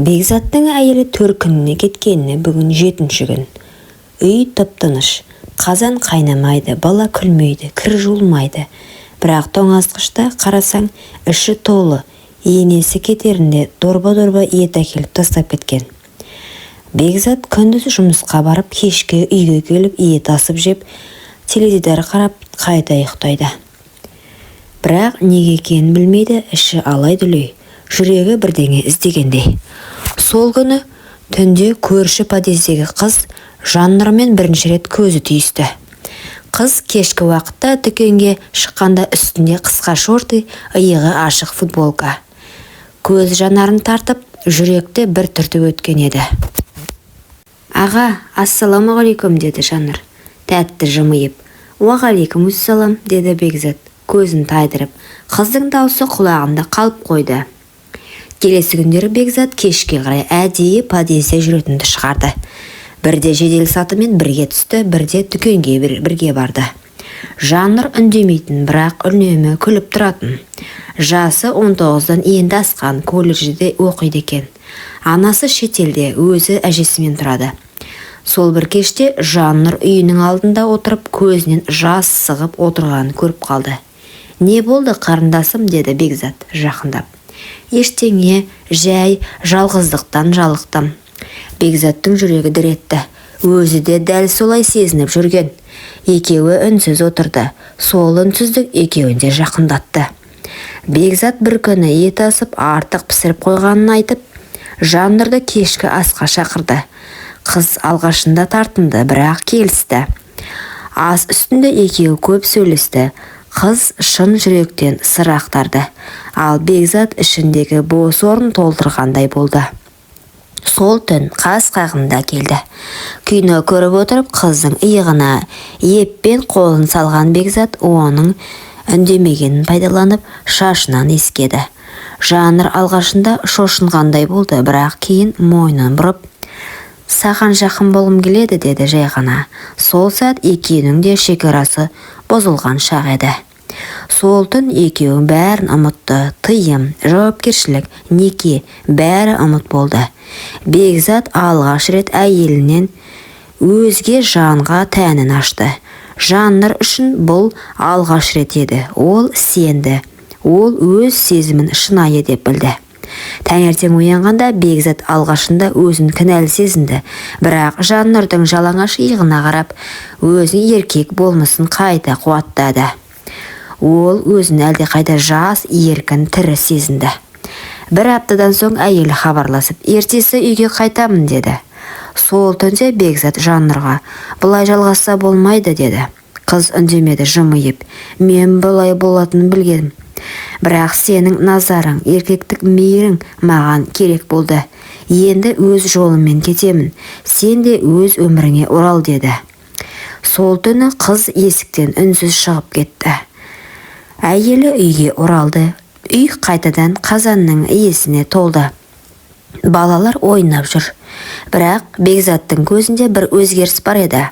Бекзаттың әйелі төркініне кеткеніне бүгін жетінші күн. Үй тып-тыныш. Қазан қайнамайды, бала күлмейді, кір жуылмайды. Бірақ тоңазытқышта қарасаң, іші толы. Енесі кетерінде дорба-дорба ет әкеліп тастап кеткен. Бекзат күндіз жұмысқа барып, кешке үйге келіп ет асып жеп, теледидар қарап, қайта ұйықтайды. Бірақ неге екенін білмейді, іші алай-дүлей, жүрегі бірдеңе іздегендей. Сол күні түнде көрші подъездегі қыз Жаннұрмен бірінші рет көзі түйісті. Қыз кешкі уақытта дүкенге шыққанда үстінде қысқа шорты, иығы ашық футболка. Көз жанарын тартып, жүректі бір түртіп өткен еді. «Аға, ассалаумағалейкум», – деді Жаннұр, тәтті жымиып. «Уағалейкумуссалам», – деді Бекзат, көзін тайдырып. Қыздың даусы құлағында қалып қойды. Келесі күндері Бекзат кешке қарай әдейі подъезде жүретінді шығарды. Бірде жедел сатымен бірге түсті, бірде дүкенге бірге барды. Жаннұр үндемейтін, бірақ үнемі күліп тұратын. Жасы 19-дан енді асқан, колледжде оқиды екен. Анасы шетелде, өзі әжесімен тұрады. Сол бір кеште Жаннұр үйінің алдында отырып, көзінен жас сығып отырғанын көріп қалды. «Не болды, қарындасым?» – деді Бекзат жақындап. «Ештеңе, жай жалғыздықтан жалықтым». Бекзаттың жүрегі дір етті. Өзі де дәл солай сезініп жүрген. Екеуі үнсіз отырды. Сол үнсіздік екеуін де жақындатты. Бекзат бір күні ет асып, артық пісіріп қойғанын айтып, Жаннұрды кешкі асқа шақырды. Қыз алғашында тартынды, бірақ келісті. Ас үстінде екеуі көп сөйлесті. Қыз шын жүректен сыр ақтарды. Ал Бекзат ішіндегі бос орын толтырғандай болды. Сол түн қас қағымда келді. Кино көріп отырып, қыздың иығына еппен қолын салған Бекзат оның үндемегенін пайдаланып, шашынан иіскеді. Жаннұр алғашында шошынғандай болды, бірақ кейін мойнын бұрып, «Саған жақын болғым келеді», – деді жай ғана. Сол сәт екеуінің де шекарасы бұзылған шақ еді. Сол түн екеуі бәрін ұмытты. Тыйым, жауапкершілік, неке, бәрі ұмыт болды. Бекзат алғаш рет әйелінен өзге жанға тәнін ашты. Жаннұр үшін бұл алғаш рет еді. Ол сенді. Ол өз сезімін шынайы деп білді. Таңертең оянғанда Бекзат алғашында өзін кінәлі сезінді. Бірақ Жаннұрдың жалаңаш иығына қарап, өзін еркек болмысын қайта қуаттады. Ол өзін әлдеқайда жас, еркін, тірі сезінді. Бір аптадан соң әйелі хабарласып, «Ертесі үйге қайтамын», – деді. Сол түнде Бекзат Жаннұрға: «Бұлай жалғасса болмайды», – деді. Қыз үндемеді, жымиып: «Мен бұлай болатынын білгенмін. Бірақ сенің назарың, еркектік мейірің маған керек болды. Енді өз жолыммен кетемін. Сен де өз өміріңе орал», – деді. Сол түні қыз есіктен үнсіз шығып кетті. Әйелі үйге оралды. Үй қайтадан қазанның иісіне толды. Балалар ойнап жүр. Бірақ Бекзаттың көзінде бір өзгеріс бар еді.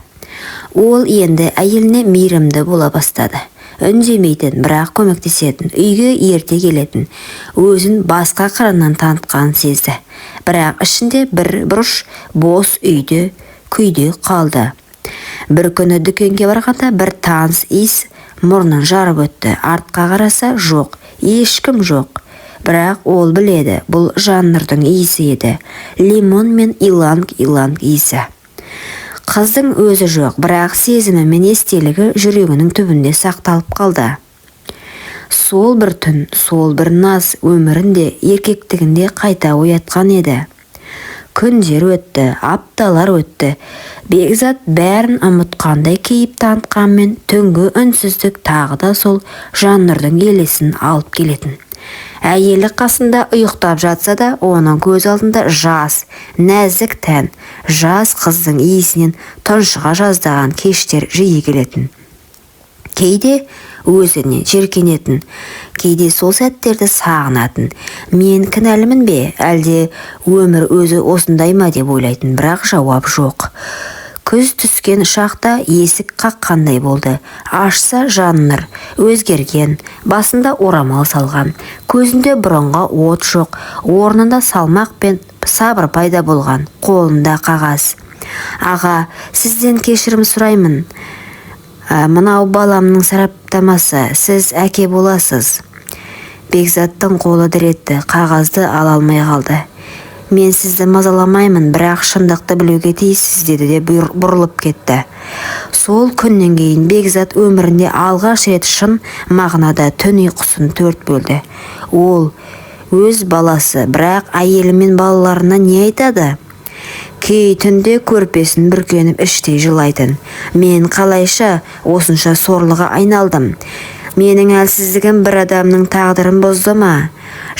Ол енді әйеліне мейірімді бола бастады. Үндемейтін, бірақ көмектесетін, үйге ерте келетін, өзін басқа қырынан танытқанын сезді. Бірақ ішінде бір бұрыш бос үйде күйде қалды. Бір күні дүкенге барғанда бір таныс иіс мұрнын жарып өтті. Артқа қараса, жоқ, ешкім жоқ. Бірақ ол біледі, бұл Жаннұрдың иісі еді. Лимон мен иланг-иланг иісі. Қыздың өзі жоқ, бірақ сезімі мен естелігі жүрегінің түбінде сақталып қалды. Сол бір түн, сол бір наз өмірін де, еркектігін де қайта оятқан еді. Күндер өтті, апталар өтті. Бекзат бәрін ұмытқандай кейіп танытқанмен, түнгі үнсіздік тағы да сол Жаннұрдың елесін алып келетін. Әйелі қасында ұйықтап жатса да, оның көз алдында жас, нәзік тән, жас қыздың иісінен тұншыға жаздаған кештер жиі келетін. Кейде өзінен жеркенетін, кейде сол сәттерді сағынатын. Мен кінәлімін бе, әлде өмір өзі осындай ма деп ойлайтын, бірақ жауап жоқ. Күз түскен шақта есік қаққандай болды. Ашса, Жаннұр. Өзгерген, басында орамал салған. Көзінде бұрынғы от жоқ, орнында салмақ пен Сабыр пайда болған. Қолында қағаз. «Аға, сізден кешірім сұраймын. Мынау баламның сараптамасы. Сіз әке боласыз». Бекзаттың қолы дір етті, қағазды ала алмай қалды. «Мен сізді мазаламаймын, бірақ шындықты білуге тиіссіз», – деді де бұрылып кетті. Сол күннен кейін Бекзат өмірінде алғаш рет шын мағынада түн ұйқысын төрт бөлді. Ол өз баласы, бірақ әйелі мен балаларына не айтады? Кей түнде көрпесін бүркеніп, іштей жылайтын. «Мен қалайша осынша сорлыға айналдым? Менің әлсіздігім бір адамның тағдырын бұзды ма?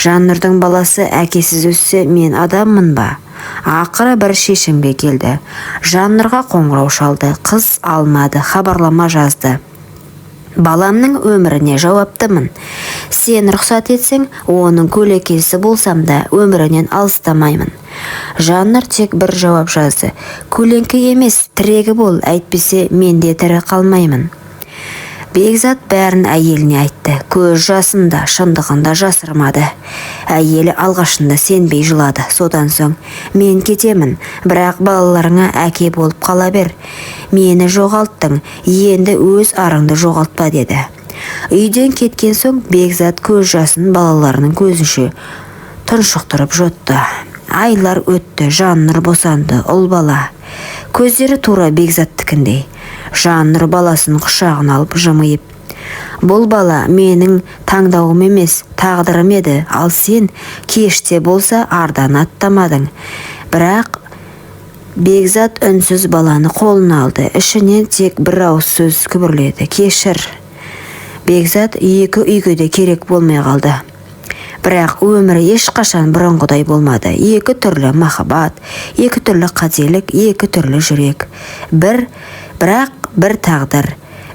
Жаннұрдың баласы әкесіз өссе, мен адаммын ба?» Ақыры бір шешімге келді. Жаннұрға қоңырау шалды. Қыз алмады, хабарлама жазды: «Баламның өміріне жауаптымын. Сен рұқсат етсең, оның көлеңкесі болсам да, өмірінен алыстамаймын». Жаннұр тек бір жауап жазды: «Көлеңке емес, тірегі бол, әйтпесе мен де тірі қалмаймын». Бекзат бәрін әйеліне айтты. Көз жасын да, шындығын да жасырмады. Әйелі алғашында сенбей жылады. Содан соң: «Мен кетемін, бірақ балаларыңа әке болып қала бер. Мені жоғалттың, енді өз арыңды жоғалтпа», – деді. Үйден кеткен соң Бекзат көз жасын балаларының көзінше тұншықтырып жұтты. Айлар өтті. Жаннұр босанды. Ұл бала. Көздері тура Бекзаттікіндей. Жаннұр баласын құшағына алып, жымиып: «Бұл бала менің таңдауым емес, тағдырым еді. Ал сен кеште болса ардан аттамадың». Бірақ Бекзат үнсіз баланы қолына алды. Ішінен тек бір ауыз сөз күбірледі: «Кешір». Бекзат екі үйге де керек болмай қалды. Бірақ өмірі ешқашан бұрынғыдай болмады. Екі түрлі махаббат, екі түрлі қателік, екі түрлі жүрек. Бір бірақ бір тағдыр.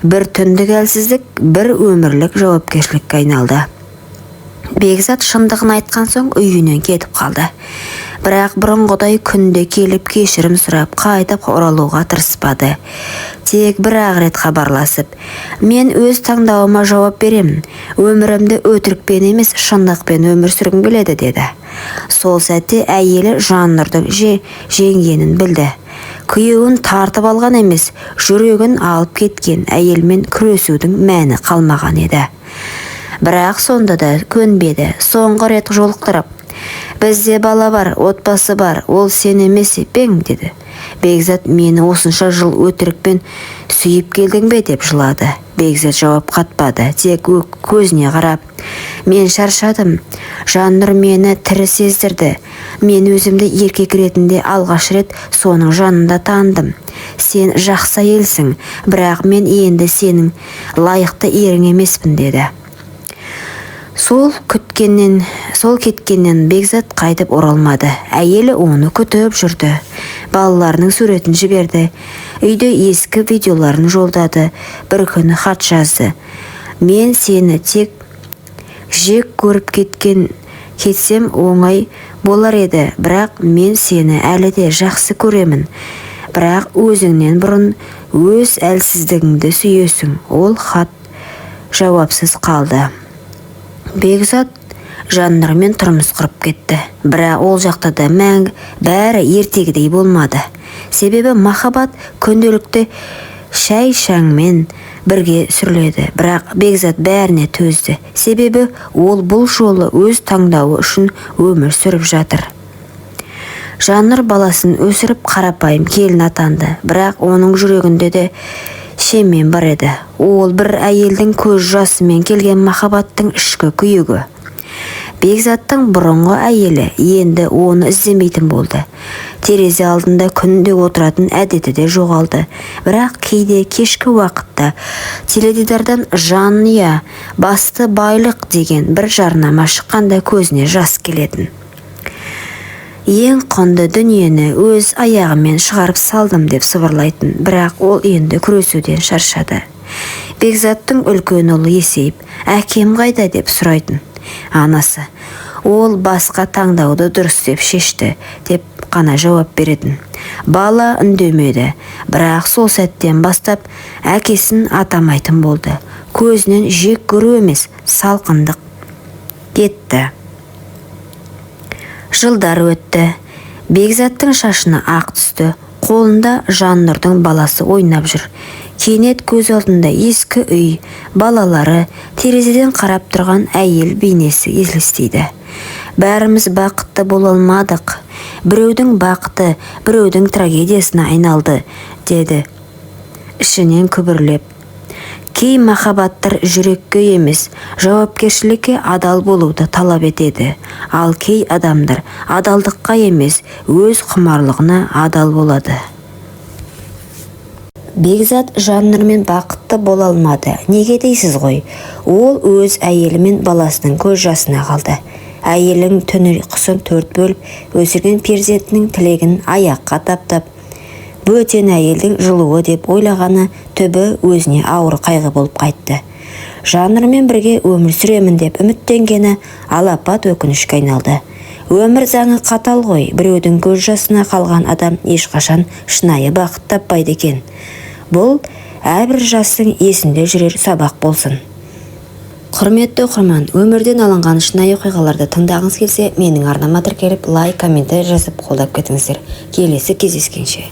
Бір түндік әлсіздік бір өмірлік жауапкершілікке айналды. Бекзат шындығын айтқан соң үйінен кетіп қалды. Бірақ бұрынғыдай күнде келіп, кешірім сұрап, қайтып оралуға тырыспады. Тек бір-ақ рет хабарласып: «Мен өз таңдауыма жауап беремін. Өмірімді өтірікпен емес, шындықпен өмір сүргім келеді», – деді. Сол сәтте әйелі Жаннұрдың жеңгенін білді. Күйеуін тартып алған емес, жүрегін алып кеткен әйелмен күресудің мәні қалмаған еді. Бірақ сонда да көнбеді. Соңғы рет жолықтырып: «Бізде бала бар, отбасы бар, ол сен емес пе?» – деді. Бекзат: «Мені осынша жыл өтірікпен сүйіп келдің бе?» – деп жылады. Бекзат жауап қатпады, тек көзіне қарап: «Мен шаршадым. Жаннұр мені тірі сездірді. Мен өзімді еркек ретінде алғаш рет соның жанында таныдым. Сен жақсы әйелсің, бірақ мен енді сенің лайықты ерің емеспін», – деді. Сол кеткеннен Бекзат қайтып оралмады. Әйелі оны күтіп жүрді. Балаларының суретін жіберді. Үйде ескі видеоларын жолдады. Бір күні хат жазды: «Мен сені тек жек көріп кетсем оңай болар еді, бірақ мен сені әлі де жақсы көремін. Бірақ өзіңнен бұрын өз әлсіздігіңді сүйесің». Ол хат жауапсыз қалды. Бекзат Жаннұрмен тұрмыс құрып кетті. Бірақ ол жақта да мәңгі бәрі ертегідей болмады. Себебі махаббат күнделікті шай-шаңмен бірге сүріледі. Бірақ Бекзат бәріне төзді. Себебі ол бұл жолы өз таңдауы үшін өмір сүріп жатыр. Жаннұр баласын өсіріп, қарапайым келін атанды. Бірақ оның жүрегінде де шемен бар еді. Ол бір әйелдің көз жасымен келген махаббаттың ішкі күйігі. Бекзаттың бұрынғы әйелі енді оны іздемейтін болды. Терезе алдында күнде отыратын әдеті де жоғалды. Бірақ кейде кешкі уақытта теледидардан «Жанұя – басты байлық» деген бір жарнама шыққанда көзіне жас келетін. «Ең құнды дүниені өз аяғыммен шығарып салдым», – деп сыбырлайтын. Бірақ ол енді күресуден шаршады. Бекзаттың үлкен ұлы есейіп, «Әкем қайда?» деп сұрайтын. Анасы: «Ол басқа таңдауды дұрыс деп шешті», – деп қана жауап беретін. Бала үндемеді, бірақ сол сәттен бастап әкесін атамайтын болды. Көзінен жек көру емес, салқындық кетті. Жылдар өтті. Бекзаттың шашына ақ түсті. Қолында Жаннұрдың баласы ойнап жүр. Кенет көз алдында ескі үй, балалары, терезеден қарап тұрған әйел бейнесі елестейді. Бәріміз бақытты бола алмадық. Біреудің бақыты біреудің трагедиясына айналды, деді ішінен күбірлеп. Кей махаббаттар жүрекке емес, жауапкершілікке адал болуды талап етеді. Ал кей адамдар адалдыққа емес, өз құмарлығына адал болады. Бекзат Жаннұрмен бақытты бола алмады. Неге дейсіз ғой? Ол өз әйелі мен баласының көз жасына қалды. Әйелінің түн ұйқысын төрт бөліп өсірген перзентінің тілегін аяққа таптап, бөтен әйелдің жылуы деп ойлағаны түбі өзіне ауыр қайғы болып қайтты. Жаннұрмен бірге өмір сүремін деп үміттенгені алапат өкінішке айналды. Өмір заңы қатал ғой, біреудің көз жасына қалған адам ешқашан шынайы бақыт таппайды екен. Бұл әрбір жастың есінде жүрер сабақ болсын. Құрметті оқырман, өмірден алынған шынайы оқиғаларды тыңдағыңыз келсе, менің арнама тіркеліп, лайк, комментарий жазып қолдап кетіңіздер. Келесі кездескенше.